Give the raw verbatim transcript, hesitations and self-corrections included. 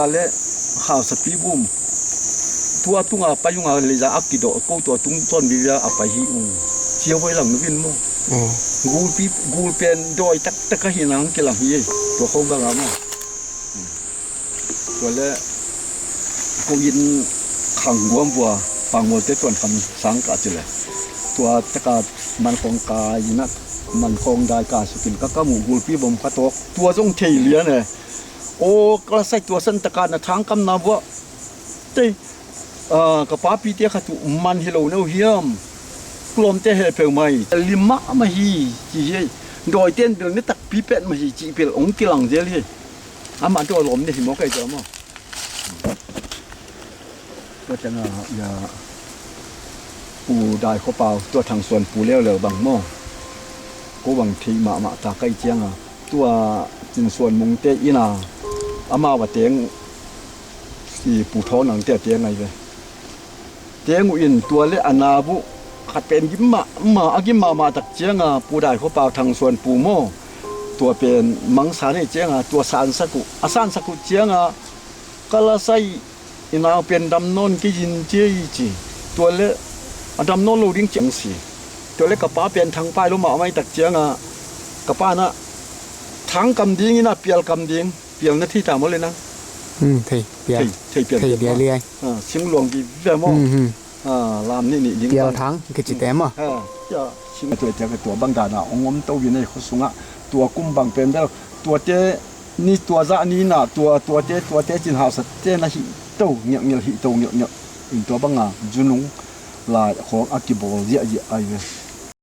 A le hausapi bum. Tua tunga pai unga leiza a kidawh ko tua tung tawn bibia a pai hi ung. Cia voi lang nuvin maw? Gulpi, gul pen dawi taktak ahi nang kilang hi ei. Tua khong banga maw? Tua le ko in khang guam vua pangmualte tuan kham sang ka ci le. Tua taka mankhong ka ina mankhong dai ka sukin ka ka mu gulpi bom ka tawk. Tua zong thei lian e. Aw, ka la sai tua san taka na thangkamna vua. Tei, ah, ka papi tia khat uh man hi lo no hiam? Kulawmte he peuh mai. Lim mahmah hi, ci hi. Dawiten bil ni takpi pet mah hi, cih bil ong kilang zel hi. Amah tua lawm ni hi maw kai tua maw? Tua cianga, ia, Pu Dai Khua Pau, tua Thang Suan Pu leuleu bang maw? Ko bang thei mahmah ta kai cianga, tua Cin Suan Mungte ina, amau a teng, i Pu Thawn Nangte a teng ai ve. Teng uh in tua le a na buh, khat pen gim mahmah, a gim mahmah tak cianga, Pu Dai Khua Pau Thang Suan Pu maw? Tua pen mangsa nei cianga, tua sansak uh, a sansak uh cianga, ka la sai, i nau pen dam nawn kei in cia i ci. Tua le a dam nawn lo ding ciang si. Tua le ka pa pen thangpai lo mahmah i tak cianga ka pa na thangkam ding ina pialkam ding. Pial na thei ta maw le nang? Hmm, thei, pial. Thei, thei pial. Thei pial lialiai. Ah, singluang ki ve maw? Hmm, hmm. Ah, lam nih nih ding pial bang. Thang kici te maw? Ah, ya, sing tua tia ka tua bang dana ong om to vi nei khusunga tua kum bang pen bel tuate ni tua zah ni na tua tuate tuate cin hausa te na hi to ngial ngial hi to ngial ngial in tua banga zunung lai khong a kibol ziah ziah ai ve.